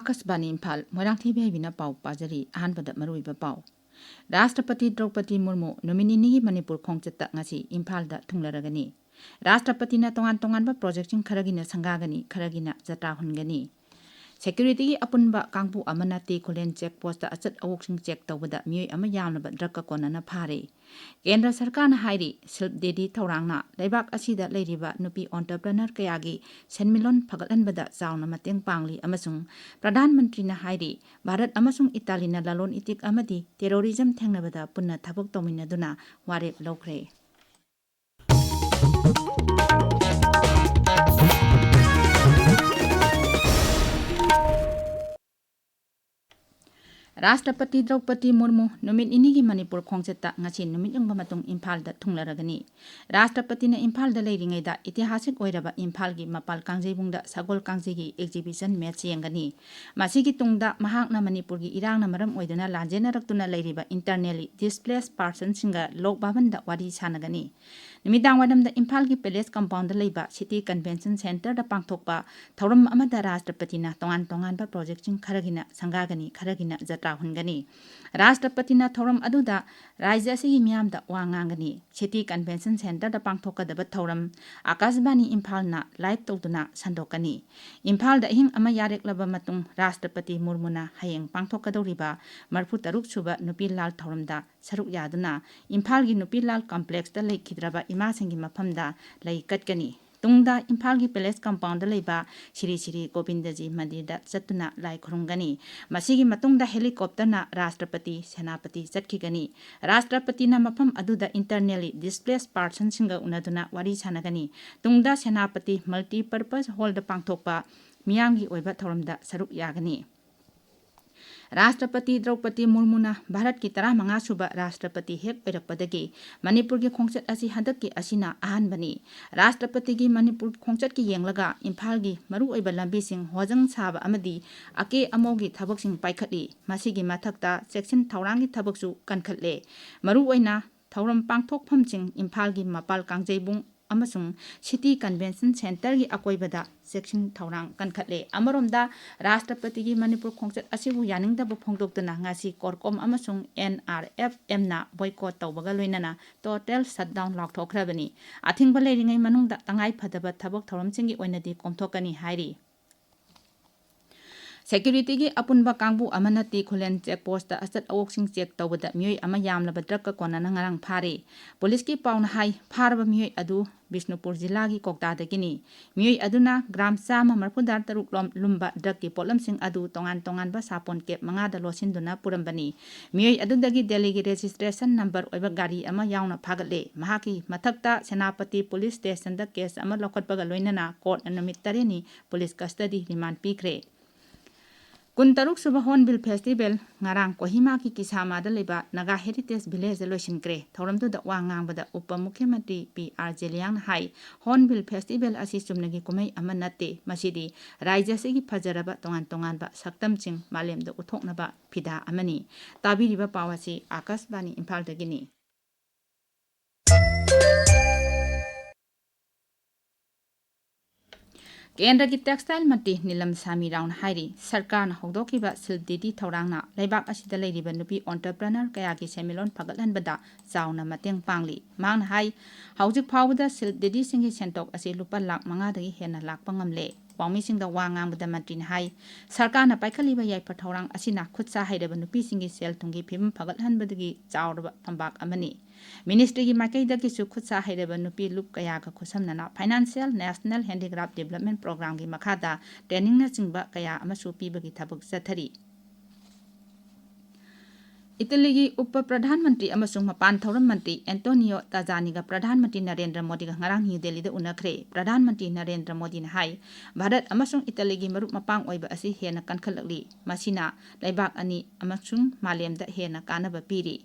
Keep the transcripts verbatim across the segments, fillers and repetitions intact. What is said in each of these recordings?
ꯑꯥꯀꯥꯁꯕꯥꯅꯤ ꯏꯝꯐꯥꯜ, ꯃꯣꯏꯔꯥꯡꯊꯦꯝ ꯍꯩꯕꯤꯅ ꯄꯥꯎ ꯄꯥꯖꯔꯤ꯫ ꯑꯍꯥꯟꯕꯗ ꯃꯔꯨꯑꯣꯏꯕ ꯄꯥꯎ꯫ ꯔꯥꯁꯇ꯭ꯔꯄꯇꯤ ꯗ꯭ꯔꯧꯄꯗꯤ ꯃꯨꯔꯃꯨ ꯅꯨꯃꯤꯠ ꯅꯤꯅꯤꯒꯤ ꯃꯅꯤꯄꯨꯔ ꯈꯣꯡꯆꯠꯇ ꯉꯁꯤ ꯏꯝꯐꯥꯜꯗ ꯊꯨꯡꯂꯔꯒꯅꯤ꯫ ꯔꯥꯁꯇ꯭ꯔꯄꯇꯤꯅ ꯇꯣꯉꯥꯟ ꯇꯣꯉꯥꯟꯕ ꯄ꯭ꯔꯣꯖꯦꯛꯁꯤꯡ ꯈꯔꯒꯤꯅ ꯁꯪꯒꯥꯒꯅꯤ, ꯈꯔꯒꯤꯅ ꯖꯇ꯭ꯔꯥ ꯍꯨꯟꯒꯅꯤ꯫ ꯁꯦꯀ꯭ꯌꯨꯔꯤꯇꯤꯒꯤ ꯑꯄꯨꯟꯕ ꯀꯥꯡꯕꯨ ꯑꯃꯅ ꯇꯦ ꯈꯨꯂꯦꯟ ꯆꯦꯛ ꯄꯣꯁꯇ ꯑꯆꯠ ꯑꯋꯣꯛꯁꯤꯡ ꯆꯦꯛ ꯇꯧꯕꯗ ꯃꯤꯑꯣꯏ ꯑꯃ ꯌꯥꯝꯂꯕ ꯗ꯭ꯔꯒ ꯀꯣꯟꯅꯅ ꯐꯥꯔꯦ꯫ ꯀꯦꯟꯗ꯭ꯔ ꯁꯔꯀꯥꯔꯅ ꯍꯥꯏꯔꯤ, ꯁꯤꯜꯞ ꯗꯦꯗꯤ ꯊꯧꯔꯥꯡꯅ ꯂꯩꯕꯥꯛ ꯑꯁꯤꯗ ꯂꯩꯔꯤꯕ ꯅꯨꯄꯤ ꯑꯣꯟꯇꯔꯄ꯭ꯔꯅꯔ ꯀꯌꯥꯒꯤ ꯁꯦꯟꯃꯤꯠꯂꯣꯟ ꯐꯒꯠꯍꯟꯕꯗ ꯆꯥꯎꯅ ꯃꯇꯦꯡ ꯄꯥꯡꯂꯤ ꯑꯃꯁꯨꯡ ꯄ꯭ꯔꯙꯥꯟ ꯃꯟꯇ꯭ꯔꯤꯅ ꯍꯥꯏꯔꯤ, ꯚꯥꯔꯠ ꯑꯃꯁꯨꯡ ꯏꯇꯥꯂꯤꯅ ꯂꯂꯣꯟ ꯏꯇꯤꯛ ꯑꯃꯗꯤ ꯇꯦꯔꯣꯔꯤꯖꯝ ꯊꯦꯡꯅꯕꯗ ꯄꯨꯟꯅ ꯊꯕꯛ ꯇꯧꯃꯤꯟꯅꯗꯨꯅ ꯋꯥꯔꯦꯞ ꯂꯧꯈ꯭ꯔꯦ꯫ ꯔꯥꯁꯇ꯭ꯔꯄꯇꯤ ꯗ꯭ꯔꯧꯄꯗꯤ ꯃꯨꯔꯃꯨ ꯅꯨꯃꯤꯠ ꯅꯤꯅꯤꯒꯤ ꯃꯅꯤꯄꯨꯔ ꯈꯣꯡꯆꯠꯇ ꯉꯁꯤ ꯅꯨꯃꯤꯠ ꯌꯨꯡꯕ ꯃꯇꯨꯡ ꯏꯝꯐꯥꯜꯗ ꯊꯨꯡꯂꯔꯒꯅꯤ꯫ ꯔꯥꯁꯇ꯭ꯔꯄꯇꯤꯅ ꯏꯝꯐꯥꯜꯗ ꯂꯩꯔꯤꯉꯩꯗ ꯏꯇꯤꯍꯥꯁꯤꯛ ꯑꯣꯏꯔꯕ ꯏꯝꯐꯥꯜꯒꯤ ꯃꯄꯥꯜ ꯀꯥꯡꯖꯩꯕꯨꯡꯗ ꯁꯒꯣꯜ ꯀꯥꯡꯖꯩꯒꯤ ꯑꯦꯛꯖꯤꯕꯤꯁꯟ ꯃꯦꯠꯆ ꯌꯦꯡꯒꯅꯤ꯫ ꯃꯁꯤꯒꯤ ꯇꯨꯡꯗ ꯃꯍꯥꯛꯅ ꯃꯅꯤꯄꯨꯔꯒꯤ ꯏꯔꯥꯡꯅ ꯃꯔꯝ ꯑꯣꯏꯗꯨꯅ ꯂꯥꯟꯖꯦꯟꯅꯔꯛꯇꯨꯅ ꯂꯩꯔꯤꯕ ꯏꯟꯇꯔꯅꯦꯂꯤ ꯗꯤꯁꯄ꯭ꯂꯦꯁ ꯄꯥꯔꯁꯟꯁꯤꯡꯒ ꯂꯣꯛ ꯚꯕꯟꯗ ꯋꯥꯔꯤ ꯁꯥꯟꯅꯒꯅꯤ꯫ ꯅꯨꯃꯤꯗꯥꯡ ꯋꯥꯏꯔꯝꯗ ꯏꯝꯐꯥꯜꯒꯤ ꯄꯦꯂꯦꯁ ꯀꯝꯄꯥꯎꯟꯗ ꯂꯩꯕ ꯁꯤꯇꯤ ꯀꯟꯚꯦꯟꯁꯟ ꯁꯦꯟꯇꯔꯗ ꯄꯥꯡꯊꯣꯛꯄ ꯊꯧꯔꯝ ꯑꯃꯗ ꯔꯥꯁꯇ꯭ꯔꯄꯇꯤꯅ ꯇꯣꯉꯥꯟ ꯇꯣꯉꯥꯟꯕ ꯄ꯭ꯔꯣꯖꯦꯛꯁꯤꯡ ꯈꯔꯒꯤꯅ ꯁꯪꯒꯥꯒꯅꯤ, ꯈꯔꯒꯤꯅ ꯖꯇ꯭ꯔꯥ ꯍꯨꯟꯒꯅꯤ꯫ ꯔꯥꯁꯇ꯭ꯔꯄꯇꯤꯅ ꯊꯧꯔꯝ ꯑꯗꯨꯗ ꯔꯥꯖ꯭ꯌ ꯑꯁꯤꯒꯤ ꯃꯤꯌꯥꯝꯗ ꯋꯥ ꯉꯥꯡꯒꯅꯤ꯫ ꯁꯤꯇꯤ ꯀꯟꯚꯦꯟꯁꯟ ꯁꯦꯟꯇꯔꯗ ꯄꯥꯡꯊꯣꯛꯀꯗꯕ ꯊꯧꯔꯝ ꯑꯥꯀꯥꯁꯕꯥꯅꯤ ꯏꯝꯐꯥꯜꯅ ꯂꯥꯏꯚ ꯇꯧꯗꯨꯅ ꯁꯟꯗꯣꯛꯀꯅꯤ꯫ ꯏꯝꯐꯥꯜꯗ ꯑꯍꯤꯡ ꯑꯃ ꯌꯥꯔꯦꯛꯂꯕ ꯃꯇꯨꯡ ꯔꯥꯁꯇ꯭ꯔꯄꯇꯤ ꯃꯨꯔꯃꯨꯅ ꯍꯌꯦꯡ ꯄꯥꯡꯊꯣꯛꯀꯗꯧꯔꯤꯕ ꯃꯔꯤꯐꯨ ꯇꯔꯨꯛ ꯁꯨꯕ ꯅꯨꯄꯤ ꯂꯥꯜ ꯊꯧꯔꯝꯗ ꯁꯔꯨꯛ ꯌꯥꯗꯨꯅ ꯏꯝꯐꯥꯜꯒꯤ ꯅꯨꯄꯤ ꯂꯥꯜ ꯀꯝꯄ꯭ꯂꯦꯛꯁꯇ ꯂꯩꯈꯤꯗ꯭ꯔꯕ ꯏꯃꯥꯁꯤꯡꯒꯤ ꯃꯐꯝꯗ ꯂꯩ ꯀꯠꯀꯅꯤ꯫ ꯇꯨꯡꯗ ꯏꯝꯐꯥꯜꯒꯤ ꯄꯦꯂꯦꯁ ꯀꯝꯄꯥꯎꯟꯗ ꯂꯩꯕ ꯁ꯭ꯔꯤ ꯁ꯭ꯔꯤ ꯒꯣꯕꯤꯟꯗꯖꯤ ꯃꯟꯗꯤꯔꯗ ꯆꯠꯇꯨꯅ ꯂꯥꯏ ꯈꯨꯔꯨꯝꯒꯅꯤ꯫ ꯃꯁꯤꯒꯤ ꯃꯇꯨꯡꯗ ꯍꯦꯂꯤꯀꯣꯞꯇꯔꯅ ꯔꯥꯁꯇ꯭ꯔꯄꯇꯤ ꯁꯦꯅꯥꯄꯇꯤ ꯆꯠꯈꯤꯒꯅꯤ꯫ ꯔꯥꯁꯇ꯭ꯔꯄꯇꯤꯅ ꯃꯐꯝ ꯑꯗꯨꯗ ꯏꯟꯇꯔꯅꯦꯂꯤ ꯗꯤꯁꯄ꯭ꯂꯦꯁ ꯄꯥꯔꯁꯟꯁꯤꯡꯒ ꯎꯅꯗꯨꯅ ꯋꯥꯔꯤ ꯁꯥꯟꯅꯒꯅꯤ꯫ ꯇꯨꯡꯗ ꯁꯦꯅꯥꯄꯇꯤ ꯃꯜꯇꯤꯄꯔꯄꯁ ꯍꯣꯜꯗ ꯄꯥꯡꯊꯣꯛꯄ ꯃꯤꯌꯥꯝꯒꯤ ꯑꯣꯏꯕ ꯊꯧꯔꯝꯗ ꯁꯔꯨꯛ ꯌꯥꯒꯅꯤ꯫ ꯔꯥꯁꯇ꯭ꯔꯄꯇꯤ ꯗ꯭ꯔꯧꯄꯗꯤ ꯃꯨꯔꯃꯨꯅ ꯚꯥꯔꯠꯀꯤ ꯇꯔꯥꯃꯉꯥ ꯁꯨꯕ ꯔꯥꯁꯇ꯭ꯔꯄꯇꯤ ꯍꯦꯛ ꯑꯣꯏꯔꯛꯄꯗꯒꯤ ꯃꯅꯤꯄꯨꯔꯒꯤ ꯈꯣꯡꯆꯠ ꯑꯁꯤ ꯍꯟꯗꯛꯀꯤ ꯑꯁꯤꯅ ꯑꯍꯥꯟꯕꯅꯤ꯫ ꯔꯥꯁꯇ꯭ꯔꯄꯇꯤꯒꯤ ꯃꯅꯤꯄꯨꯔ ꯈꯣꯡꯆꯠꯀꯤ ꯌꯦꯡꯂꯒ ꯏꯝꯐꯥꯜꯒꯤ ꯃꯔꯨꯑꯣꯏꯕ ꯂꯝꯕꯤꯁꯤꯡ ꯍꯣꯖꯪ ꯁꯥꯕ ꯑꯃꯗꯤ ꯑꯀꯦ ꯑꯃꯧꯒꯤ ꯊꯕꯛꯁꯤꯡ ꯄꯥꯏꯈꯠꯂꯤ꯫ ꯃꯁꯤꯒꯤ ꯃꯊꯛꯇ ꯆꯦꯛꯁꯤꯟ ꯊꯧꯔꯥꯡꯒꯤ ꯊꯕꯛꯁꯨ ꯀꯟꯈꯠꯂꯦ꯫ ꯃꯔꯨꯑꯣꯏꯅ ꯊꯧꯔꯝ ꯄꯥꯡꯊꯣꯛꯐꯝꯁꯤꯡ ꯏꯝꯐꯥꯜꯒꯤ ꯃꯄꯥꯜ ꯀꯥꯡꯖꯩꯕꯨꯡ ꯑꯃꯁꯨꯡ City Convention Centreꯒꯤ ꯑꯀꯣꯏꯕꯗ ꯆꯦꯛꯁꯤꯟ ꯊꯧꯔꯥꯡ ꯀꯟꯈꯠꯂꯦ꯫ ꯑꯃꯔꯣꯝꯗ, ꯔꯥꯁꯇ꯭ꯔꯄꯇꯤꯒꯤ ꯃꯅꯤꯄꯨꯔ ꯈꯣꯡꯆꯠ ꯑꯁꯤꯕꯨ ꯌꯥꯅꯤꯡꯗꯕ ꯐꯣꯡꯗꯣꯛꯇꯨꯅ ꯉꯁꯤ CORCOM ꯑꯃꯁꯨꯡ NRFMꯅ boycott ꯇꯧꯕꯒ ꯂꯣꯏꯅꯅ total shutdown ꯂꯥꯎꯊꯣꯛꯈ꯭ꯔꯕꯅꯤ꯫ ꯑꯊꯤꯡꯕ ꯂꯩꯔꯤꯉꯩ ꯃꯅꯨꯡꯗ ꯇꯉꯥꯏ ꯐꯗꯕ ꯊꯕꯛ ꯊꯧꯔꯝꯁꯤꯡꯒꯤ ꯑꯣꯏꯅꯗꯤ ꯀꯣꯝꯊꯣꯛꯀꯅꯤ ꯍꯥꯏꯔꯤ꯫ Securityꯒꯤ ꯑꯄꯨꯟꯕ ꯀꯥꯡꯕꯨ ꯑꯃꯅ ꯇꯤ ꯈꯨꯂꯦꯟ check postꯇ ꯑꯆꯠ ꯑꯋꯣꯛꯁꯤꯡ check ꯇꯧꯕꯗ ꯃꯤꯑꯣꯏ ꯑꯃ ꯌꯥꯝꯂꯕ drugꯀ ꯀꯣꯟꯅꯅ ꯉꯔꯥꯡ ꯐꯥꯔꯦ꯫ Policeꯀꯤ ꯄꯥꯎꯅ ꯍꯥꯏ, ꯐꯥꯔꯕ ꯃꯤꯑꯣꯏ ꯑꯗꯨ ꯕꯤꯁꯅꯨꯄꯨꯔ ꯖꯤꯂꯥꯒꯤ ꯀꯣꯛꯇꯥꯗꯒꯤꯅꯤ꯫ ꯃꯤꯑꯣꯏ ꯑꯗꯨꯅ gram ꯆꯥꯝꯃ ꯃꯔꯤꯐꯨꯇꯔꯨꯛ ꯂꯣꯝ-, ꯂꯨꯝꯕ drugꯀꯤ ꯄꯣꯠꯂꯝꯁꯤꯡ ꯑꯗꯨ ꯇꯣꯉꯥꯟ ꯇꯣꯉꯥꯟꯕ ꯁꯥꯄꯣꯟ cab ꯃꯉꯥꯗ ꯂꯣꯠꯁꯤꯟꯗꯨꯅ ꯄꯨꯔꯝꯕꯅꯤ꯫ ꯃꯤꯑꯣꯏ ꯑꯗꯨꯗꯒꯤ ꯗꯦꯜꯂꯤꯒꯤ registration number ꯑꯣꯏꯕ ꯒꯥꯔꯤ ꯑꯃ ꯌꯥꯎꯅ ꯐꯥꯒꯠꯂꯦ꯫ ꯃꯍꯥꯛꯀꯤ ꯃꯊꯛꯇ ꯁꯦꯅꯥꯄꯇꯤ police stationꯗ case ꯑꯃ ꯂꯧꯈꯠꯄꯒ ꯂꯣꯏꯅꯅ courtꯅ ꯅꯨꯃꯤꯠ ꯇꯔꯦꯠꯅꯤ police custody remand ꯄꯤꯈ꯭ꯔꯦ꯫ ꯀꯨꯟꯇꯔꯨꯛ ꯁꯨꯕ Hornbill Festival ꯉꯔꯥꯡ ꯀꯣꯍꯤꯃꯥꯒꯤ ꯀꯤꯁꯥꯃꯥꯗ ꯂꯩꯕ Naga Heritage Villageꯗ ꯂꯣꯏꯁꯤꯟꯈ꯭ꯔꯦ꯫ ꯊꯧꯔꯝꯗꯨꯗ ꯋꯥ ꯉꯥꯡꯕꯗ ꯎꯄ ꯃꯨꯈ꯭ꯌ ꯃꯟꯇ꯭ꯔꯤ ꯄꯤ ꯑꯥꯔ ꯖꯦꯂꯤꯌꯥꯡꯅ ꯍꯥꯏ, Hornbill Festival ꯑꯁꯤ ꯆꯨꯝꯅꯒꯤ ꯀꯨꯝꯍꯩ ꯑꯃ ꯅꯠꯇꯦ, ꯃꯁꯤꯗꯤ ꯔꯥꯖ꯭ꯌ ꯑꯁꯤꯒꯤ ꯐꯖꯔꯕ ꯇꯣꯉꯥꯟ ꯇꯣꯉꯥꯟꯕ ꯁꯛꯇꯝꯁꯤꯡ ꯃꯥꯂꯦꯝꯗ ꯎꯠꯊꯣꯛꯅꯕ ꯐꯤꯗꯥ ꯑꯃꯅꯤ꯫ ꯇꯥꯕꯤꯔꯤꯕ ꯄꯥꯎ ꯑꯁꯤ ꯑꯥꯀꯥꯁꯕꯥꯅꯤ ꯏꯝꯐꯥꯜꯗꯒꯤꯅꯤ꯫ ꯀꯦꯟꯗ꯭ꯔꯒꯤ textile ꯃꯟꯇ꯭ꯔꯤ ꯅꯤꯂꯝ ꯁꯥꯃꯤ ꯔꯥꯎꯅ ꯍꯥꯏꯔꯤ, ꯁꯔꯀꯥꯔꯅ ꯍꯧꯗꯣꯛꯈꯤꯕ Silk Didi ꯊꯧꯔꯥꯡꯅ ꯂꯩꯕꯥꯛ ꯑꯁꯤꯗ ꯂꯩꯔꯤꯕ ꯅꯨꯄꯤ entrepreneur ꯀꯌꯥꯒꯤ ꯁꯦꯟꯃꯤꯠꯂꯣꯟ ꯐꯒꯠꯍꯟꯕꯗ ꯆꯥꯎꯅ ꯃꯇꯦꯡ ꯄꯥꯡꯂꯤ꯫ ꯃꯍꯥꯛꯅ ꯍꯥꯏ, ꯍꯧꯖꯤꯛ ꯐꯥꯎꯕꯗ Silk Didiꯁꯤꯡꯒꯤ ꯁꯦꯟꯊꯣꯛ ꯑꯁꯤ ꯂꯨꯄꯥ ꯂꯥꯈ ꯃꯉꯥꯗꯒꯤ ꯍꯦꯟꯅ ꯂꯥꯛꯄ ꯉꯝꯂꯦ꯫ ꯄꯥꯎꯃꯤꯁꯤꯡꯗ ꯋꯥ ꯉꯥꯡꯕꯗ ꯃꯟꯇ꯭ꯔꯤꯅ ꯍꯥꯏ, ꯁꯔꯀꯥꯔꯅ ꯄꯥꯏꯈꯠꯂꯤꯕ ꯌꯥꯏꯐ ꯊꯧꯔꯥꯡ ꯑꯁꯤꯅ ꯈꯨꯠ ꯁꯥ ꯍꯩꯔꯕ ꯅꯨꯄꯤꯁꯤꯡꯒꯤ ꯁꯦꯜ ꯊꯨꯝꯒꯤ ꯐꯤꯕꯝ ꯐꯒꯠꯍꯟꯕꯗꯒꯤ ꯆꯥꯎꯔꯕ ꯐꯝꯕꯥꯛ ꯑꯃꯅꯤ꯫ Ministryꯒꯤ ꯃꯥꯏꯀꯩꯗꯒꯤꯁꯨ ꯈꯨꯠ ꯁꯥ ꯍꯩꯔꯕ ꯅꯨꯄꯤ ꯂꯨꯞ ꯀꯌꯥꯒ ꯈꯨꯠꯁꯝꯅꯅ Financial National Handicraft Development Programꯒꯤ ꯃꯈꯥꯗ trainingꯅꯆꯤꯡꯕ ꯀꯌꯥ ꯑꯃꯁꯨ ꯄꯤꯕꯒꯤ ꯊꯕꯛ ꯆꯠꯊꯔꯤ꯫ ꯏꯇꯥꯂꯤꯒꯤ ꯎꯄ ꯄ꯭ꯔꯙꯥꯟ ꯃꯟꯇ꯭ꯔꯤ ꯑꯃꯁꯨꯡ ꯃꯄꯥꯟ ꯊꯧꯔꯝ ꯃꯟꯇ꯭ꯔꯤ ꯑꯦꯟꯇꯣꯅꯤꯌꯣ ꯇꯥꯖꯥꯅꯤꯒ ꯄ꯭ꯔꯙꯥꯟ ꯃꯟꯇ꯭ꯔꯤ ꯅꯔꯦꯟꯗ꯭ꯔ ꯃꯣꯗꯤꯒ ꯉꯔꯥꯡ ꯅ꯭ꯌꯨ ꯗꯦꯜꯂꯤꯗ ꯎꯅꯈ꯭ꯔꯦ꯫ ꯄ꯭ꯔꯙꯥꯟ ꯃꯟꯇ꯭ꯔꯤ ꯅꯔꯦꯟꯗ꯭ꯔ ꯃꯣꯗꯤꯅ ꯍꯥꯏ, ꯚꯥꯔꯠ ꯑꯃꯁꯨꯡ ꯏꯇꯥꯂꯤꯒꯤ ꯃꯔꯨꯞ ꯃꯄꯥꯡ ꯑꯣꯏꯕ ꯑꯁꯤ ꯍꯦꯟꯅ ꯀꯟꯈꯠꯂꯛꯂꯤ꯫ ꯃꯁꯤꯅ ꯂꯩꯕꯥꯛ ꯑꯅꯤ ꯑꯃꯁꯨꯡ ꯃꯥꯂꯦꯝꯗ ꯍꯦꯟꯅ ꯀꯥꯟꯅꯕ ꯄꯤꯔꯤ꯫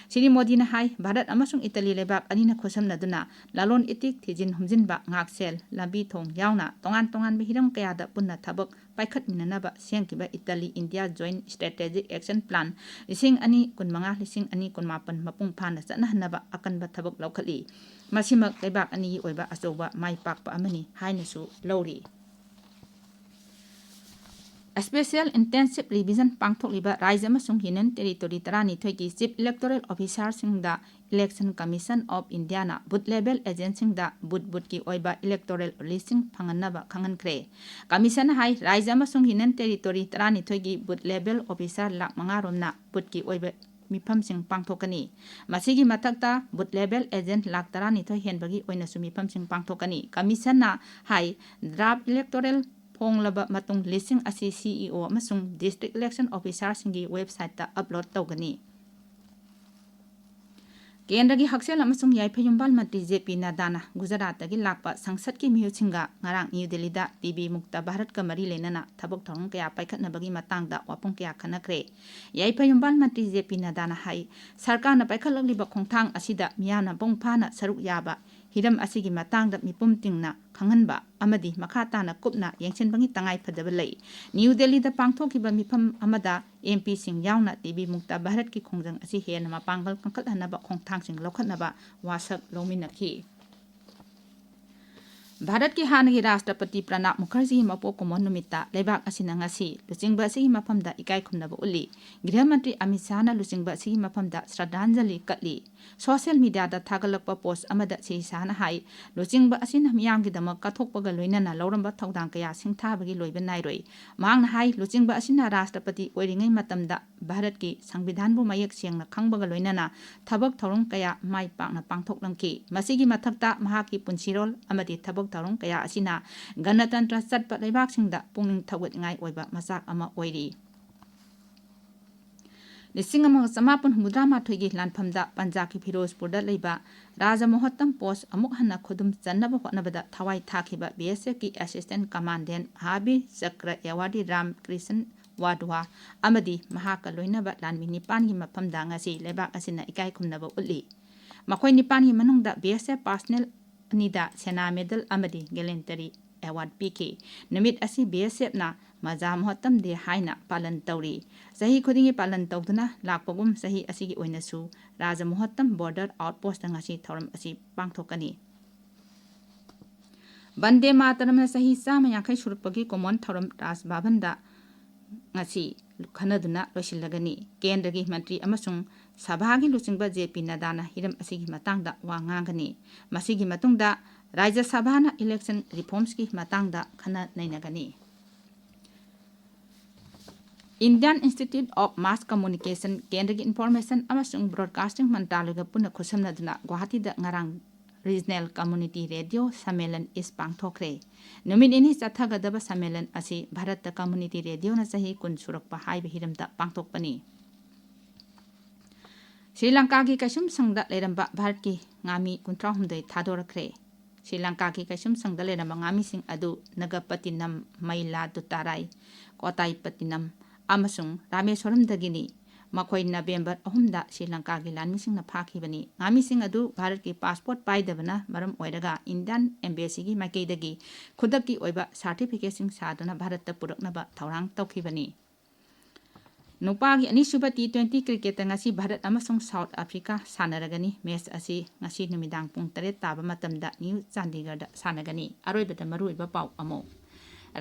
ꯁ꯭ꯔꯤ ꯃꯣꯗꯤꯅ ꯍꯥꯏ, ꯚꯥꯔꯠ ꯑꯃꯁꯨꯡ ꯏꯇꯂꯤ ꯂꯩꯕꯥꯛ ꯑꯅꯤꯅ ꯈꯨꯠꯁꯝꯅꯗꯨꯅ ꯂꯂꯣꯟ ꯏꯇꯤꯛ, ꯊꯤꯖꯤꯟ ꯍꯨꯝꯖꯤꯟꯕ, ꯉꯥꯛꯁꯦꯜ, ꯂꯝꯕꯤ ꯊꯣꯡ ꯌꯥꯎꯅ ꯇꯣꯉꯥꯟ ꯇꯣꯉꯥꯟꯕ ꯍꯤꯔꯝ ꯀꯌꯥꯗ ꯄꯨꯟꯅ ꯊꯕꯛ ꯄꯥꯏꯈꯠꯃꯤꯟꯅꯅꯕ ꯁꯦꯝꯈꯤꯕ Italy India join strategic action plan ꯂꯤꯁꯤꯡ ꯑꯅꯤ ꯀꯨꯟꯃꯉꯥ, ꯂꯤꯁꯤꯡ ꯑꯅꯤ ꯀꯨꯟꯃꯥꯄꯟ ꯃꯄꯨꯡ ꯐꯥꯅ ꯆꯠꯅꯍꯟꯅꯕ ꯑꯀꯟꯕ ꯊꯕꯛ ꯂꯧꯈꯠꯂꯤ꯫ ꯃꯁꯤꯃꯛ ꯂꯩꯕꯥꯛ ꯑꯅꯤꯒꯤ ꯑꯣꯏꯕ ꯑꯆꯧꯕ ꯃꯥꯏ ꯄꯥꯛꯄ ꯑꯃꯅꯤ ꯍꯥꯏꯅꯁꯨ ꯂꯧꯔꯤ꯫ Special Intensive Revision ꯄꯥꯡꯊꯣꯛꯂꯤꯕ ꯔꯥꯖ꯭ꯌ ꯑꯃꯁꯨꯡ Union Territory ꯇꯔꯥꯅꯤꯊꯣꯏꯒꯤ Chief Electoral Officerꯁꯤꯡꯗ Election Commission of Indiaꯅ booth level agentꯁꯤꯡꯗ booth boothꯀꯤ ꯑꯣꯏꯕ electoral listꯁꯤꯡ ꯐꯪꯍꯟꯅꯕ ꯈꯪꯍꯟꯈ꯭ꯔꯦ꯫ Commissionꯅ ꯍꯥꯏ, ꯔꯥꯖ꯭ꯌ ꯑꯃꯁꯨꯡ Union Territory ꯇꯔꯥꯅꯤꯊꯣꯏꯒꯤ booth level officer lakh ꯃꯉꯥ ꯔꯣꯝꯅ boothꯀꯤ ꯑꯣꯏꯕ ꯃꯤꯐꯝꯁꯤꯡ ꯄꯥꯡꯊꯣꯛꯀꯅꯤ꯫ ꯃꯁꯤꯒꯤ ꯃꯊꯛꯇ booth level agent ꯂꯥꯈ ꯇꯔꯥꯅꯤꯊꯣꯏ ꯍꯦꯟꯕꯒꯤ ꯑꯣꯏꯅꯁꯨ ꯃꯤꯐꯝꯁꯤꯡ ꯄꯥꯡꯊꯣꯛꯀꯅꯤ꯫ Commissionꯅ ꯍꯥꯏ, draft electoral ꯐꯣꯡꯂꯕ ꯃꯇꯨꯡ listꯁꯤꯡ ꯑꯁꯤ CEO ꯑꯃꯁꯨꯡ District Election Officerꯁꯤꯡꯒꯤ websiteꯇ upload ꯇꯧꯒꯅꯤ꯫ ꯀꯦꯟꯗ꯭ꯔꯒꯤ ꯍꯛꯁꯦꯜ ꯑꯃꯁꯨꯡ ꯌꯥꯏꯐ ꯌꯨꯝꯕꯥꯜ ꯃꯟꯇ꯭ꯔꯤ ꯖꯦ ꯄꯤ ꯅꯗꯥꯅ ꯒꯨꯖꯔꯥꯠꯇꯒꯤ ꯂꯥꯛꯄ ꯁꯪꯁꯠꯀꯤ ꯃꯤꯍꯨꯠꯁꯤꯡꯒ ꯉꯔꯥꯡ ꯅ꯭ꯌꯨ ꯗꯦꯜꯂꯤꯗ ꯇꯤ ꯕꯤ ꯃꯨꯛꯇ ꯚꯥꯔꯠꯀ ꯃꯔꯤ ꯂꯩꯅꯅ ꯊꯕꯛ ꯊꯧꯔꯝ ꯀꯌꯥ ꯄꯥꯏꯈꯠꯅꯕꯒꯤ ꯃꯇꯥꯡꯗ ꯋꯥꯐꯝ ꯀꯌꯥ ꯈꯟꯅꯈ꯭ꯔꯦ꯫ ꯌꯥꯏꯐ ꯌꯨꯝꯕꯥꯜ ꯃꯟꯇ꯭ꯔꯤ ꯖꯦ ꯄꯤ ꯅꯗꯥꯅ ꯍꯥꯏ, ꯁꯔꯀꯥꯔꯅ ꯄꯥꯏꯈꯠꯂꯛꯂꯤꯕ ꯈꯣꯡꯊꯥꯡ ꯑꯁꯤꯗ ꯃꯤꯌꯥꯝꯅ ꯃꯄꯨꯡ ꯐꯥꯅ ꯁꯔꯨꯛ ꯌꯥꯕ, ꯍꯤꯔꯝ ꯑꯁꯤꯒꯤ ꯃꯇꯥꯡꯗ ꯃꯤꯄꯨꯝ ꯇꯤꯡꯅ ꯈꯪꯍꯟꯕ ꯑꯃꯗꯤ ꯃꯈꯥ ꯇꯥꯅ ꯀꯨꯞꯅ ꯌꯦꯡꯁꯤꯟꯕꯒꯤ ꯇꯉꯥꯏ ꯐꯗꯕ ꯂꯩ꯫ ꯅ꯭ꯌꯨ ꯗꯦꯜꯂꯤꯗ ꯄꯥꯡꯊꯣꯛꯈꯤꯕ ꯃꯤꯐꯝ ꯑꯃꯗ ꯑꯦꯝ ꯄꯤꯁꯤꯡ ꯌꯥꯎꯅ ꯇꯤ ꯕꯤ ꯃꯨꯛꯇ ꯚꯥꯔꯠꯀꯤ ꯈꯣꯡꯖꯪ ꯑꯁꯤ ꯍꯦꯟꯅ ꯃꯄꯥꯡꯒꯜ ꯀꯟꯈꯠꯍꯟꯅꯕ ꯈꯣꯡꯊꯥꯡꯁꯤꯡ ꯂꯧꯈꯠꯅꯕ ꯋꯥꯁꯛ ꯂꯧꯃꯤꯟꯅꯈꯤ꯫ ꯚꯥꯔꯠꯀꯤ ꯍꯥꯟꯅꯒꯤ ꯔꯥꯁꯇ꯭ꯔꯄꯇꯤ ꯄ꯭ꯔꯅꯥꯕ ꯃꯨꯈꯔꯖꯤꯒꯤ ꯃꯄꯣꯛ ꯀꯨꯝꯑꯣꯟ ꯅꯨꯃꯤꯠꯇ ꯂꯩꯕꯥꯛ ꯑꯁꯤꯅ ꯉꯁꯤ ꯂꯨꯆꯤꯡꯕ ꯑꯁꯤꯒꯤ ꯃꯐꯝꯗ ꯏꯀꯥꯏ ꯈꯨꯝꯅꯕ ꯎꯠꯂꯤ꯫ ꯒ꯭ꯔꯤꯍ ꯃꯟꯇ꯭ꯔꯤ ꯑꯃꯤꯠ ꯁꯥꯍꯅ ꯂꯨꯆꯤꯡꯕ ꯑꯁꯤꯒꯤ ꯃꯐꯝꯗ ꯁ꯭ꯔꯗꯥꯟꯖꯂꯤ ꯀꯠꯂꯤ꯫ Social mediaꯗ ꯊꯥꯒꯠꯂꯛꯄ post ꯑꯃꯗ ꯁ꯭ꯔꯤ ꯁꯥꯍꯅ ꯍꯥꯏ, ꯂꯨꯆꯤꯡꯕ ꯑꯁꯤꯅ ꯃꯤꯌꯥꯝꯒꯤꯗꯃꯛ ꯀꯠꯊꯣꯛꯄꯒ ꯂꯣꯏꯅꯅ ꯂꯧꯔꯝꯕ ꯊꯧꯗꯥꯡ ꯀꯌꯥ ꯁꯤꯡꯊꯥꯕꯒꯤ ꯂꯣꯏꯕ ꯅꯥꯏꯔꯣꯏ꯫ ꯃꯍꯥꯛꯅ ꯍꯥꯏ, ꯂꯨꯆꯤꯡꯕ ꯑꯁꯤꯅ ꯔꯥꯁꯇ꯭ꯔꯄꯇꯤ ꯑꯣꯏꯔꯤꯉꯩ ꯃꯇꯝꯗ ꯚꯥꯔꯠꯀꯤ ꯁꯪꯕꯤꯙꯥꯟꯕꯨ ꯃꯌꯦꯛ ꯁꯦꯡꯅ ꯈꯪꯕꯒ ꯂꯣꯏꯅꯅ ꯊꯕꯛ ꯊꯧꯔꯝ ꯀꯌꯥ ꯃꯥꯏ ꯄꯥꯛꯅ ꯄꯥꯡꯊꯣꯛꯂꯝꯈꯤ꯫ ꯃꯁꯤꯒꯤ ꯃꯊꯛꯇ ꯃꯍꯥꯛꯀꯤ ꯄꯨꯟꯁꯤꯔꯣꯜ ꯑꯃꯗꯤ ꯊꯕꯛ ꯊꯧꯔꯝ ꯀꯌꯥ ꯑꯁꯤꯅ ꯒꯅꯇꯟꯇ꯭ꯔ ꯆꯠꯄ ꯂꯩꯕꯥꯛꯁꯤꯡꯗ ꯄꯨꯛꯅꯤꯡ ꯊꯧꯒꯠꯅꯤꯡꯉꯥꯏ ꯑꯣꯏꯕ ꯃꯆꯥꯛ ꯑꯃ ꯑꯣꯏꯔꯤ꯫ ꯂꯤꯁꯤꯡ ꯑꯃꯒ ꯆꯃꯥꯄꯟ ꯍꯨꯝꯐꯨꯇꯔꯥ ꯃꯥꯊꯣꯏꯒꯤ ꯂꯥꯟꯐꯝꯗ ꯄꯟꯖꯥꯕꯀꯤ ꯐꯤꯔꯣꯖꯄꯨꯔꯗ ꯂꯩꯕ ꯔꯥꯖ ꯃꯣꯍꯠꯇꯝ post ꯑꯃꯨꯛ ꯍꯟꯅ ꯈꯨꯗꯨꯝ ꯆꯟꯅꯕ ꯍꯣꯠꯅꯕꯗ ꯊꯋꯥꯏ ꯊꯥꯈꯤꯕ ꯕꯤ ꯑꯦꯁ ꯑꯦꯐꯀꯤ Assistant Commandant ꯃꯍꯥꯕꯤꯔ ꯆꯀ꯭ꯔ ꯑꯦꯋꯥꯔꯗꯤ ꯔꯥꯝ ꯀ꯭ꯔꯤꯁꯟ ꯋꯥꯗꯋꯥ ꯑꯃꯗꯤ ꯃꯍꯥꯛꯀ ꯂꯣꯏꯅꯕ ꯂꯥꯟꯃꯤ ꯅꯤꯄꯥꯟꯒꯤ ꯃꯐꯝꯗ ꯉꯁꯤ ꯂꯩꯕꯥꯛ ꯑꯁꯤꯅ ꯏꯀꯥꯏ ꯈꯨꯝꯅꯕ ꯎꯠꯂꯤ꯫ ꯃꯈꯣꯏ ꯅꯤꯄꯥꯟꯒꯤ ꯃꯅꯨꯡꯗ BSF personnel ꯑꯅꯤꯗ ꯁꯦꯅꯥ medal ꯑꯃꯗꯤ gallantry award ꯄꯤꯈꯤ꯫ ꯅꯨꯃꯤꯠ ꯑꯁꯤ BSFꯅ ꯃꯖꯥ ꯃꯣꯍꯠꯇꯝ ꯗꯦ ꯍꯥꯏꯅ ꯄꯥꯂꯟ ꯇꯧꯔꯤ꯫ ꯆꯍꯤ ꯈꯨꯗꯤꯡꯒꯤ ꯄꯥꯂꯟ ꯇꯧꯗꯨꯅ ꯂꯥꯛꯄꯒꯨꯝ ꯆꯍꯤ ꯑꯁꯤꯒꯤ ꯑꯣꯏꯅꯁꯨ ꯔꯥꯖ ꯃꯣꯍꯠꯇꯝ border outpostꯇ ꯉꯁꯤ ꯊꯧꯔꯝ ꯑꯁꯤ ꯄꯥꯡꯊꯣꯛꯀꯅꯤ꯫ ꯕꯟꯗꯦ ꯃꯥꯇꯔꯝꯅ ꯆꯍꯤ ꯆꯥꯝꯃ ꯌꯥꯡꯈꯩ ꯁꯨꯔꯛꯄꯒꯤ ꯀꯨꯃꯣꯟ ꯊꯧꯔꯝ ꯔꯥꯖ ꯚꯕꯟꯗ ꯉꯁꯤ ꯈꯟꯅꯗꯨꯅ ꯂꯣꯏꯁꯤꯜꯂꯒꯅꯤ꯫ ꯀꯦꯟꯗ꯭ꯔꯒꯤ ꯃꯟꯇ꯭ꯔꯤ ꯑꯃꯁꯨꯡ ꯁꯚꯥꯒꯤ ꯂꯨꯆꯤꯡꯕ JP ꯅꯗꯥꯅ ꯍꯤꯔꯝ ꯑꯁꯤꯒꯤ ꯃꯇꯥꯡꯗ ꯋꯥ ꯉꯥꯡꯒꯅꯤ꯫ ꯃꯁꯤꯒꯤ ꯃꯇꯨꯡꯗ ꯔꯥꯖ꯭ꯌ ꯁꯚꯥꯅ election reformsꯀꯤ ꯃꯇꯥꯡꯗ ꯈꯟꯅ ꯅꯩꯅꯒꯅꯤ꯫ Indian Institute of Mass Communication, ꯀꯦꯟꯗ꯭ꯔꯒꯤ Information ꯑꯃꯁꯨꯡ Broadcasting ꯃꯟꯇ꯭ꯔꯥꯂꯣꯏꯒ ꯄꯨꯟꯅ ꯈꯨꯠꯁꯝꯅꯗꯨꯅ ꯒꯨꯋꯥꯍꯥꯇꯤꯗ ꯉꯔꯥꯡ Regional Community Radio Sammelan East ꯄꯥꯡꯊꯣꯛꯈ꯭ꯔꯦ꯫ ꯅꯨꯃꯤꯠ ꯅꯤꯅꯤ ꯆꯠꯊꯒꯗꯕ ꯁꯝꯃꯦꯂꯟ ꯑꯁꯤ ꯚꯥꯔꯠꯇ community radioꯅ ꯆꯍꯤ ꯀꯨꯟ ꯁꯨꯔꯛꯄ ꯍꯥꯏꯕ ꯍꯤꯔꯝꯗ ꯄꯥꯡꯊꯣꯛꯄꯅꯤ꯫ ꯁ꯭ꯔꯤ ꯂꯪꯀꯥꯒꯤ ꯀꯩꯁꯨꯝꯁꯪꯗ ꯂꯩꯔꯝꯕ ꯚꯥꯔꯠꯀꯤ ꯉꯥꯃꯤ ꯀꯨꯟꯊ꯭ꯔꯥ ꯍꯨꯝꯗꯣꯏ ꯊꯥꯗꯣꯔꯛꯈ꯭ꯔꯦ꯫ ꯁ꯭ꯔꯤ ꯂꯪꯀꯥꯒꯤ ꯀꯩꯁꯨꯝꯁꯪꯗ ꯂꯩꯔꯝꯕ ꯉꯥꯃꯤꯁꯤꯡ ꯑꯗꯨ ꯅꯒꯄꯇꯤꯅꯝ, ꯃꯌꯤꯂꯥꯗꯨꯇꯥꯔꯥꯏ, ꯀꯣꯇꯥꯏꯄꯇꯤꯅꯝ ꯑꯃꯁꯨꯡ ꯔꯥꯃꯦꯁ꯭ꯋꯔꯝꯗꯒꯤꯅꯤ꯫ ꯃꯈꯣꯏ ꯅꯕꯦꯝꯕꯔ ꯑꯍꯨꯝꯗ ꯁ꯭ꯔꯤ ꯂꯪꯀꯥꯒꯤ ꯂꯥꯟꯃꯤꯁꯤꯡꯅ ꯐꯥꯈꯤꯕꯅꯤ꯫ ꯉꯥꯃꯤꯁꯤꯡ ꯑꯗꯨ ꯚꯥꯔꯠꯀꯤ passport ꯄꯥꯏꯗꯕꯅ ꯃꯔꯝ ꯑꯣꯏꯔꯒ Indian Embassyꯒꯤ ꯃꯥꯏꯀꯩꯗꯒꯤ ꯈꯨꯗꯛꯀꯤ ꯑꯣꯏꯕ certificateꯁꯤꯡ ꯁꯥꯗꯨꯅ ꯚꯥꯔꯠꯇ ꯄꯨꯔꯛꯅꯕ ꯊꯧꯔꯥꯡ ꯇꯧꯈꯤꯕꯅꯤ꯫ ꯅꯨꯄꯥꯒꯤ ꯑꯅꯤꯁꯨꯕ T twenty cricketꯇ ꯉꯁꯤ ꯚꯥꯔꯠ ꯑꯃꯁꯨꯡ South Africa ꯁꯥꯟꯅꯔꯒꯅꯤ꯫ Match ꯑꯁꯤ ꯉꯁꯤ ꯅꯨꯃꯤꯗꯥꯡ ꯄꯨꯡ ꯇꯔꯦꯠ ꯇꯥꯕ ꯃꯇꯝꯗ New Chandigarhꯗ ꯁꯥꯟꯅꯒꯅꯤ꯫ ꯑꯔꯣꯏꯕꯗ ꯃꯔꯨꯑꯣꯏꯕ ꯄꯥꯎ ꯑꯃꯨꯛ꯫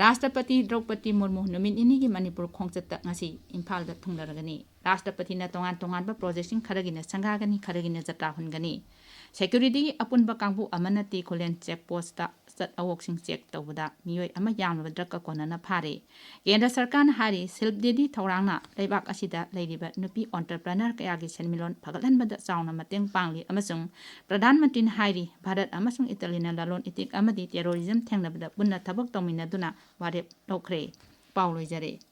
ꯔꯥꯁꯇ꯭ꯔꯄꯇꯤ ꯗ꯭ꯔꯧꯄꯗꯤ ꯃꯨꯔꯃꯨ ꯅꯨꯃꯤꯠ ꯅꯤꯅꯤꯒꯤ ꯃꯅꯤꯄꯨꯔ ꯈꯣꯡꯆꯠꯇ ꯉꯁꯤ ꯏꯝꯐꯥꯜꯗ ꯊꯨꯡꯂꯔꯒꯅꯤ꯫ ꯔꯥꯁꯇ꯭ꯔꯄꯇꯤꯅ ꯇꯣꯉꯥꯟ ꯇꯣꯉꯥꯟꯕ projectꯁꯤꯡ ꯈꯔꯒꯤꯅ ꯁꯪꯒꯥꯒꯅꯤ, ꯈꯔꯒꯤꯅ ꯖꯇ꯭ꯔꯥ ꯍꯨꯟꯒꯅꯤ꯫ Securityꯒꯤ ꯑꯄꯨꯟꯕ ꯀꯥꯡꯕꯨ ꯑꯃꯅ ꯇꯤ ꯈꯨꯂꯦꯟ check postꯇ ꯑꯆꯠ ꯑꯋꯣꯛꯁꯤꯡ check ꯇꯧꯕꯗ ꯃꯤꯑꯣꯏ ꯑꯃ ꯌꯥꯝꯂꯕ drugꯀ ꯀꯣꯟꯅꯅ ꯐꯥꯔꯦ꯫ ꯀꯦꯟꯗ꯭ꯔ ꯁꯔꯀꯥꯔꯅ ꯍꯥꯏꯔꯤ, Sweep Delhi ꯊꯧꯔꯥꯡꯅ ꯂꯩꯕꯥꯛ ꯑꯁꯤꯗ ꯂꯩꯔꯤꯕ ꯅꯨꯄꯤ entrepreneur ꯀꯌꯥꯒꯤ ꯁꯦꯟꯃꯤꯠꯂꯣꯟ ꯐꯒꯠꯍꯟꯕꯗ ꯆꯥꯎꯅ ꯃꯇꯦꯡ ꯄꯥꯡꯂꯤ ꯑꯃꯁꯨꯡ ꯄ꯭ꯔꯙꯥꯟ ꯃꯟꯇ꯭ꯔꯤꯅ ꯍꯥꯏꯔꯤ, ꯚꯥꯔꯠ ꯑꯃꯁꯨꯡ ꯏꯇꯥꯂꯤꯅ ꯂꯂꯣꯟ ꯏꯇꯤꯛ ꯑꯃꯗꯤ terrorism ꯊꯦꯡꯅꯕꯗ ꯄꯨꯟꯅ ꯊꯕꯛ ꯇꯧꯃꯤꯟꯅꯗꯨꯅ ꯋꯥꯔꯦꯞ ꯂꯧꯈ꯭ꯔꯦ꯫ ꯄꯥꯎ ꯂꯣꯏꯖꯔꯦ꯫